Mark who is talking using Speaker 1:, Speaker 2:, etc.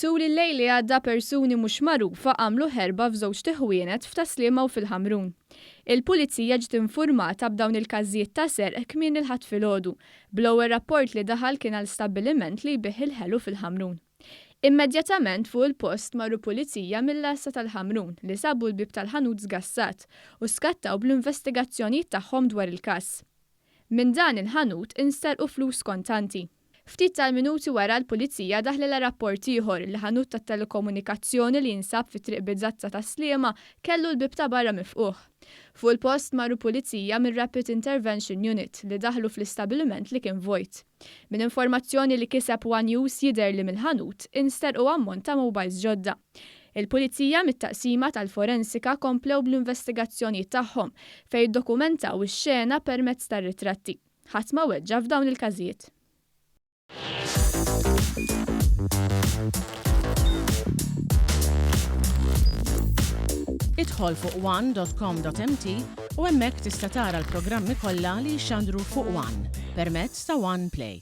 Speaker 1: Tul il-lejl li għadda persuni mhux magħrufa għamlu ħerba f'żewġt iħwienet f'Tas-Sliema u fil-Ħamrun. Il-Pulizija ġiet infurmata b'dawn il-każijiet ta' serq kmieni l-Ħadd filgħodu, bl-ewwel rapport li daħal kien għal stabbiliment li jbigħ il-ħelu fil-Ħamrun. Immedjatament fuq il-post marru Pulizija mill-Għassa tal-Ħamrun li sabu l-bieb tal-ħanut żgassat u skattaw bl-investigazzjonijiet tagħhom dwar il-każ. Minn dan il-ħanut insterqu flus kontanti. Ftit tal-minuti wara l-Pulizija daħlilha rapport ieħor li ħanut tat-telekomunikazzjoni li jinsab fi Triq Bizazza Tas-Sliema kellu l-bieb ta' barra mifqugħ. Fuq il-post marru Pulizija mir-Rapid Intervention Unit li daħlu fl-istabiliment li kien vojt. Minn informazzjoni li kiseb one News jidher li mill-ħanut insterqu ammont ta' mobiles ġodda. Il-Pulizija mit-Taqsima tal-Forensika komplew bl-investigazzjonijiet tagħhom fejn iddokumentaw ix-xena permezz tar-ritratti. Ħadd ma weġġa' f'dawn il-każijiet.
Speaker 2: Idħol fuq one.com.mt u hemmhekk tista' tara l-programmi kollha li jixxandru fuq One permezz ta' One Play.